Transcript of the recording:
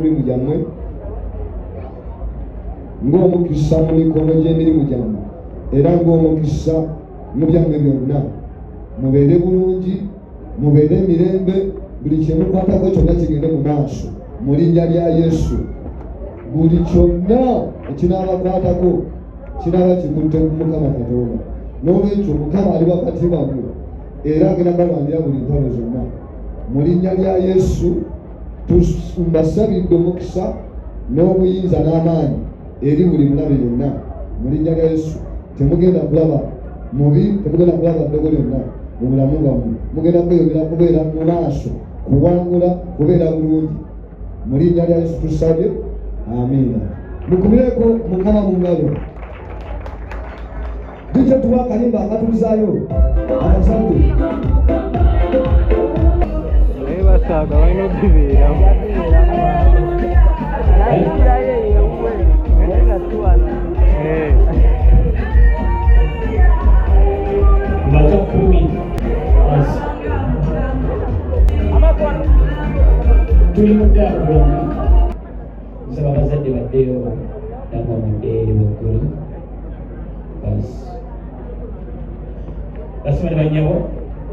Mirimu gyammwe ng'omukisa mu mikono gy'emirimu gyammwe era ng'omukisa mu byammwe byonna. Mubeere bulungi, mubeere emirembe, buli kyemukwatako kyonna kigende mu maaso mu linnya lya Yesu. Buli kyonna ekinaabakwatako kinaaba kikutte ku Mukama Katonda. N'olwekyo Mukama ali wakati wammwe era agenda balwanira buli ntalo zonna mu linnya lya Yesu. Mbasabidde omukisa n'obuyinza n'amaanyi eri buli mulabe yonna mu linnya lya Yesu. Temugenda kulaba mubi, temugenda kulaba ddogo lyonna mu bulamu bwammwe. Mugenda kweyongera kubeera mu maaso, kuwangula, kubeera bulungi mu linnya lya Yesu tusabye, amiina. Mukubireko Mukama mu ngalo. Dijja tuwa akayimba akatuzaayo abazadde. Naye basaaga balina obibeeramu. Maka 10 tuli mu ddaabuloni. Nsaba abazadde baddeyo nagwa mudde eri waggulu. Basi basoma ne bannyabo.